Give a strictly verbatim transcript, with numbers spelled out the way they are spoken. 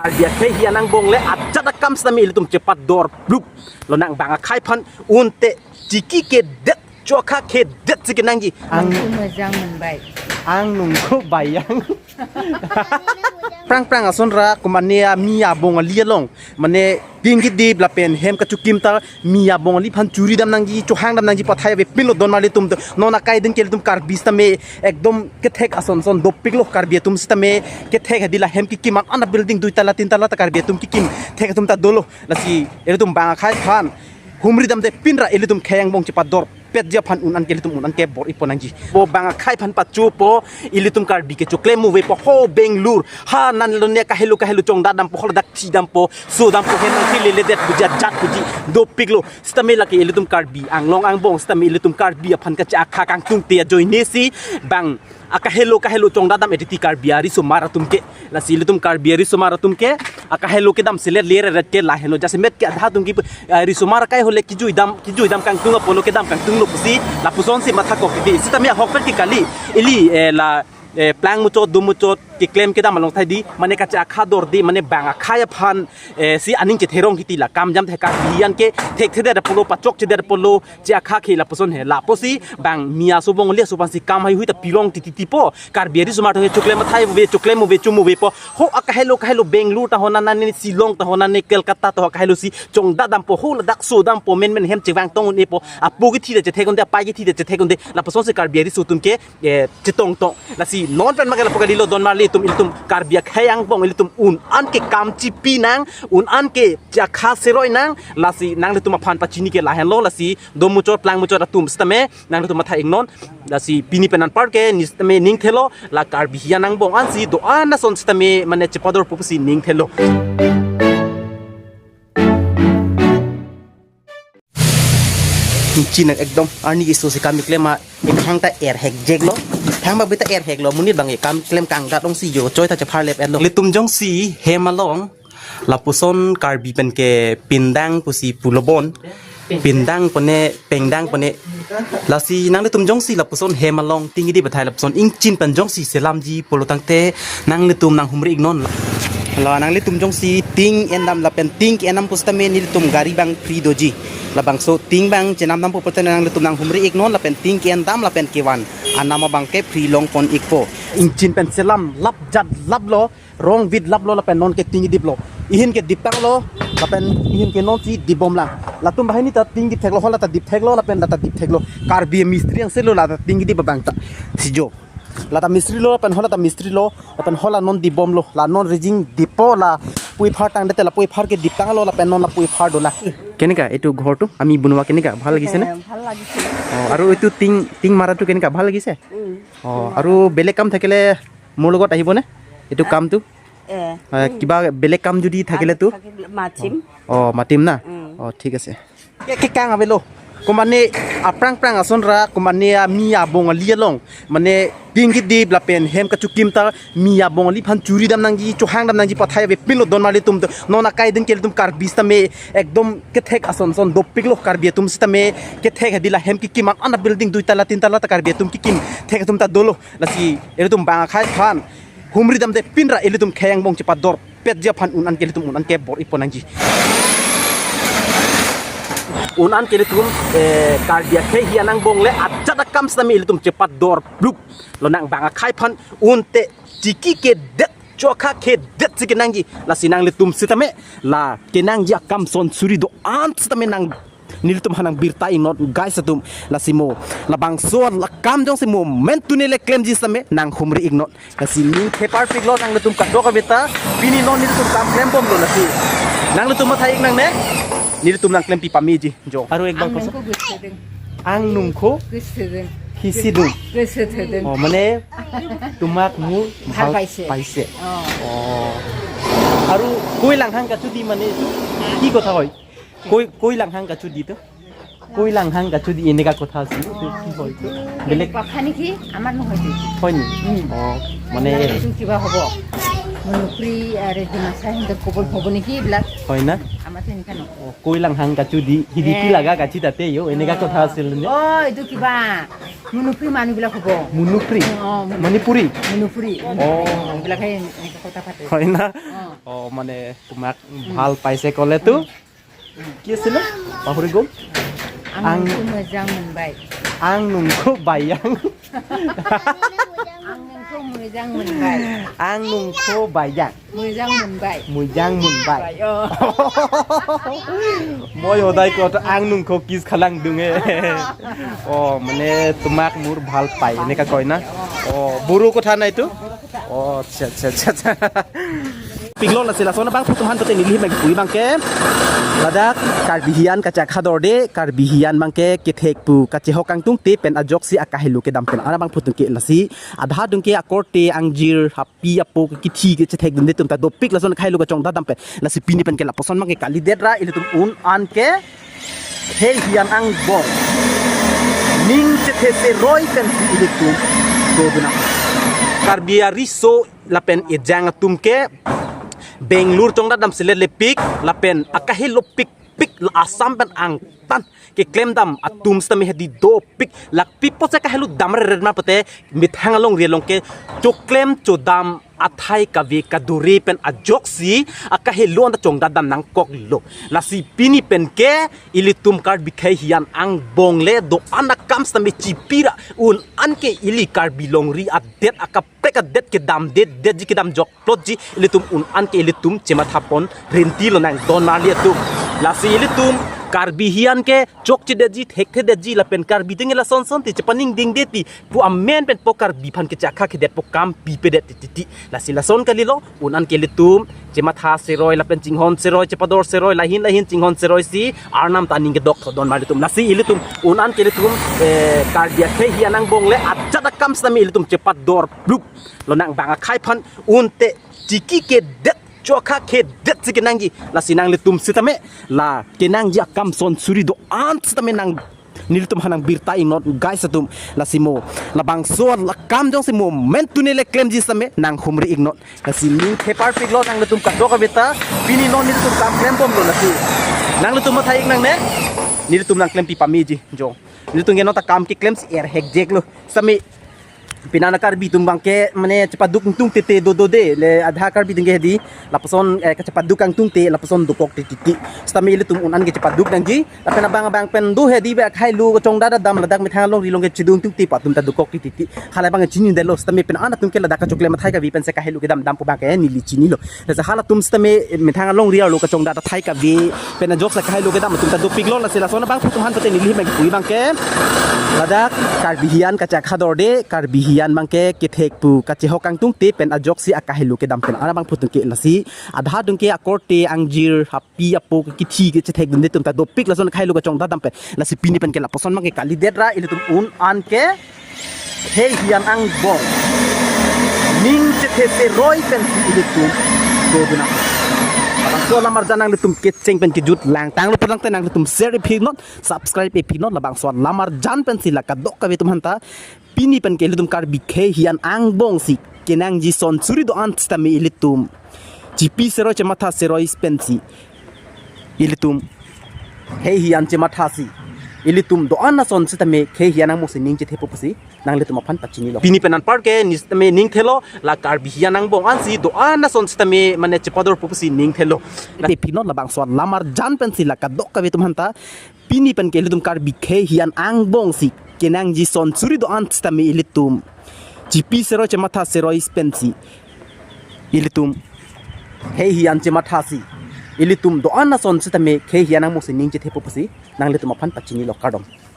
Karbi akhei hi anang bongle ajat akam sitame ilitum chepador blup lonang. Bang akhei aphan unte chiki kedet, chokha kedet si kenangji. Ang Mejang menbai. Ang nungko bayang. Prang prang ason ra kumane ami abong ali along, mane ting kedip lapen hem kachekim ta mi abong ali aphan churi dam nangji, chohang dam nangji pathai avepinlo don marli atum. Non akai din ke ilitum Karbi sitame ekdom kethek ason son dopiklo. Karbi atum sitame kethek hadi la hem kekim an, ana building dui tala tin tala ta Karbi atum kekim thek atum ta dolo. Lasi ilitum bang akhei aphan humri damde pinra ilitum khei angbong chepador petji aphan un-an ke ilitum un-an ke bor-ipon nangji. Bo bang akhei aphan pachopo, ilitum Karbi ke choklem muve po ho Bangalore. Ha nanlo ne kahelo kahelo chongda dampo, hol dak thi dampo, so dampo, hem nang thile ledet puji, ajat puji dopiklo. Sitame lake ilitum Karbi Anglong angbong sitame ilitum Karbi aphan kache-akha kangtungte ajoine si bang akahelo kahelo chongda dam editi Karbi arisomar atum ke. Lasi ilitum Karbi arisomar atum ke akahelo kedam selet ler eret ke lahenlo, jasemet ke adha atum ke, eh, risomar akai hole kijui dam, kijui dam kangtung apotlo, kedam kangtunglo pusi lapuson si mathakok kiti. Sitame ahokpet ke kali, ili, eh, la, eh, plang muchot, dum muchot keklem kedam along thai di, mane kache-akha dorde, mane bang akhei aphan, eh, si aning chetherong kiti la kam jam theka diyan ke thekthedet apotlo, pachokchedet apotlo, che-akha ke lapuson he. Lapusi bang mi aso bong le aso aphan si kam heihui ta pilong titi tipo. Karbi arisomar atum he choklem athai ve, choklem muve, chu muve po. Ho akahelo kahelo Bangalore ta ho nane, Shillong ta ho nane, Kolkata ta ho akahelo si chongda dampo, ho ladak so dampo, men men hem chevang tong un-epo. Apo kethi ta chethek unde, apai kethi ta chethek unde. Lapuson si Karbi ariso atum ke, eh, chetong tong. Lasi non pen ma ke lapu kalilo don marli atum, ilitum Karbi akhei angbong ilitum un-an ke kam chipi nang, un-an ke chakha seroi nang. Lasi nanglitum aphan pachini ke lahenlo. Lasi dum muchot plang muchot atum sitame nanglitum matha-iknon. Lasi pini pen anpar ke ne sitame ning thelo, la Karbi hi anang bong ansi do-an ason sitame mane chepador pusi ning thelo. Ingchin nang ekdom arni keso si kam keklem ma, ekhang ta er hekjeklo. Thang bak beta er heklo, monit bang ekam klem kangdat ong si jo choi ta chepharlep etlo. Ilitum jongsi hem along lapuson Karbi pen ke pindang pusi pulo bon. Pindang pone, pengdang pone. Lasi nanglitum jongsi lapuson hem along ting kedip athai lapuson ingchin pen jongsi selamji pulo tangte nanglitum nanghumri-iknon. La nanglitum jongsi ting endam lapen ting ke-endam pusitame nelitum gari bang free doji. Labangso ting bang chenam dampo pute nanglitum nanghumri-iknon lapen ting ke-endam lapen kevan anam abang ke free longpon-ikpo. Ingchin pen selam lap jat laplo, rong vit laplo lapen non ke ting diplo. Ihin ke diptanglo lapen ihin ke non si dibomlang. Latum banghini ta ting diptheklo, hola ta diptheklo lapen la ta diptheklo. Karbi mistri angselo la ta ting dip abang ta. Si jo. La ta mistri lo lapen hola ta mistri lo lapen hola non dibomlo. La non rijing dipo, la puiphar tangdet te la puiphar ke diptanglo lapen non la puiphar dolang. কেনেকা এইটো ঘৰটো আমি বনোৱা কেনেকা? ভাল লাগিছে নে? এ, ভাল লাগিছে। অ, আৰু এইটো টিং, টিং মাৰাটো কেনেকা? ভাল লাগিছে? উম। অ, আৰু বেলেগ কাম থাকিলে মোৰ লগত আহিবনে? এইটো কামটো? এ, এ, উম। কিবা বেলেগ কাম যদি থাকিলেতো? থাকিলে মাতিম। অ, মাতিম না? উম। অ, ঠিক আছে। Ke, ke kang avelo. Kumane aprang prang ason ra, kumane ami abong ali along, mane ting kedip lapen hem kachekim ta mi abong ali aphan churi dam nangji, chohang dam nangji pathai avepinlo don marli atum. Non akai din ke ilitum Karbi sitame ekdom kethek ason son dopiklo. Karbi atum sitame kethek hadi la hem kekim an, ana building dui tala tin tala ta Karbi atum kekim thek atum ta dolo. Lasi ilitum bang akhei aphan humri damde pinra ilitum khei angbong chepador petji aphan un-an ke ilitum un-an ke bor-ipon nangji. Un-an ke ilitum, eh, Karbi akhei hi anang bongle ajat akam sitame ilitum chepador blup lonang bang akhei aphan. Unte chiki kedet, chokha kedet si kenangji. Lasi nanglitum sitame la kenangji akam son suri do-an sitame nang nelitum aphan nang birta-iknon guys atum. Lasi mo labangso la kam jongsi mo men tune le klemji sitame nanghumri-iknon. Lasi ning theparpiklo nanglitum kadokave ta. Pini non nelitum kam klembomlo lasi. Nanglitum matha-ik nangne. Nelitum nang klempi pameji jo. Aru ek bar koson. Ang nungko gusidung. Hisidung. Gusidung. Oh, mane তোমাক মোৰ ভাল পাইছে। পাইছে। অ। অ। আৰু কৈ লাংহাং কাচুদি মানে এইটো কি কথা হয়? কৈ, কৈ লাংহাং কাচুদি তো? কৈ লাংহাং কাচুদি এনেকা কথা আছিল। এইটো কি হয় এইটো? বেলেগ কথা নেকি? আমাৰ নহয় এইটো। হয় নেকি? উম। অ, মানে এইটো কিবা হ'ব? মণিপুৰী আৰু ডিমাচা সিহঁতৰ ক'ব, হ'ব নেকি এইবিলাক? হয় না? আমাৰতো এনেকা নহয়। অ, কৈ লাংহাং কাচুদি, হিদিকি এ। লাগা কাচি তাতে ইয়ো, এনেকা কথা আছিল নে? অ, এইটো কিবা মণিপুৰী মানুহবিলাক হ'ব। মণিপুৰী? অ, মণিপুৰী। মণিপুৰী। মণিপুৰী। অ। এইবিলাকে এনেকা কথা পাতে। হয় না? অ। অ, মানে তোমাক ভাল পাইছে ক'লেতো। কি আছিলে? পাহৰি গ'ল। Ang Ang- nungkho mojang munbai. Ang nungkho bayang. Ang nungkho mojang munbai. Ang nungkho bayang. Mojang munbai. Mojang munbai. Bai, oh. Moi hodai ko to ang nungkho kiss khalangdunge. অ, মানে তোমাক মোৰ ভাল পায়, এনেকা কয় না? অ, বড়ো কথা নাই তো? অ, আচ্ছা, আচ্ছা, আচ্ছা, আচ্ছা। Pik lo, lasi lason abangphutum aphan pute neli hemai pui abangke, ladak Karbi hian kachakha dorde, Karbi hian abangke kethek pu kachehok kangtungte pen ajoksi akahelo kedam pen an abangphutum ke, lasi adha adung ke akorte angjir, hapi apo ke kithi ke chethekdunde atum ta dopik lason akahelo kachongdat dam pen. Lasi pini pen ke lapuson abangke kalidet ra ilitum un an ke khei hian angbong ning chethe seroi pensi ilitum dodun nang. Karbi ariso lapen ejang atum ke Bangalore chongdat dam selet lepik lapen akahelo pikpik la Assam pen angtan keklem dam atum sitame hedi dopik, lakpi apotsi akahelo dam reret ma pute methang alongri along ke choklem chodam athai kave kadure pen ajoksi akahelo anta chongdat dam nangkoklo. Lasi pini pen ke ilitum Karbi khei hian angbong le do-an akam sitame chipi ra un an ke ili Karbi longri adet akaprek adet kedam det detji kedam jokplotji ilitum un an ke ilitum chematha pon rinti lonang don marli atum. Lasi ilitum Karbi hian ke chokchedetji, thekthedetji lapen Karbi atum ke lason son ti chepaningdingde ti pu amen pen po Karbi aphan kechakha kedet po kam pipedet titi. Lasi lason kalilo, un an ke ilitum chematha seroi lapen chinghon seroi, chepador seroi, lahin lahin chinghon seroi si Arnam ta aning kedok thodon marli atum. Lasi ilitum un an ke ilitum, eh, Karbi akhei hian angbong le ajat akam sitame ilitum chepador plup lonang bang akhai aphan unte chiki kedet, chokha kedet si kenangji. Lasi nanglitum sitame la kenangji akam son suri do-an sitame nang nelitum aphan nang birta iknot guys atum. Lasi mo labangso akam jongsi mo men tune le klemji sitame nanghumri iknot. Lasi ning theparpik lo nanglitum kadokave ta, pini non nelitum kam klembomlo lasi. Nanglitum matha ik nangne, nelitum nangklempi pameji jo. Nelitum ke non ta kam keklemsi er hekjek lo. Sitame pini an Karbi atum abangke mane chepaduk ingtungtete dodode le adha Karbi atum ke hedi lapuson, eh, kachepaduk kangtungte lapuson dokok titi. Sitame ilitum un an ke chepaduk nangji lapen abang abang pen do hedi be akhai lo kachongdat dam ladak methang alongri along ke chedun tungte pa atum ta dokok titi. Halabang chinidetlo sitame pini an atum ke ladak kachoklem athai kave pensi akahelo kedam dam pu abangke neli chinilo. Lasi halatum sitame methang alongri arlo kachongdat athai kave pen ajoksi akahelo kedam atum ta dopik lo. Lasi lason abangphutum aphan pute neli hemai pui abangke, ladak Karbi hian kachakha dorde, Karbi hian abangke kethek pu kachehok kangtungte pen ajoksi akahelo kedam pen an abangphutum ke, lasi adha adung ke akorte angjir, hapi apo ke kithi ke chethekdunde atum ta dopik lason akahelo kachongdat dam pen. Lasi pini pen ke lapuson abangke kalidet ra ilitum un an ke khei hian angbong ning chethe seroi pensi ilitum dodun nang. Labangso alam arjan nanglitum kecheng pen kejut langtanglo pulang te nanglitum share iphi iknot, subscribe iphi iknot, labangso alam arjan pensi la kadokave atum aphan ta pini pen ke ilitum Karbi khei hian angbong si kenangji son suri do-an sitame ilitum chipi seroi chematha seroi pensi ilitum khei hian chemathasi ilitum do-an ason sitame khei hian angbong si ning chethepo pusi nanglitum aphan pachinilo. Pini pen anpar ke ni sitame ningthelo, la Karbi hian angbong ansi do-an ason sitame mane chepadorpo pusi ningthelo. Te pini labangso alam arjan pensi la kadokave atum aphan ta pini pen ke ilitum Karbi khei hian angbong si kenangji son suri do-an sitame ilitum chipi seroi chematha seroi pensi ilitum khei hian chemathasi ilitum do-an ason sitame khei hian angbong si ning chethepo pusi nanglitum aphan pachinilo, kardom.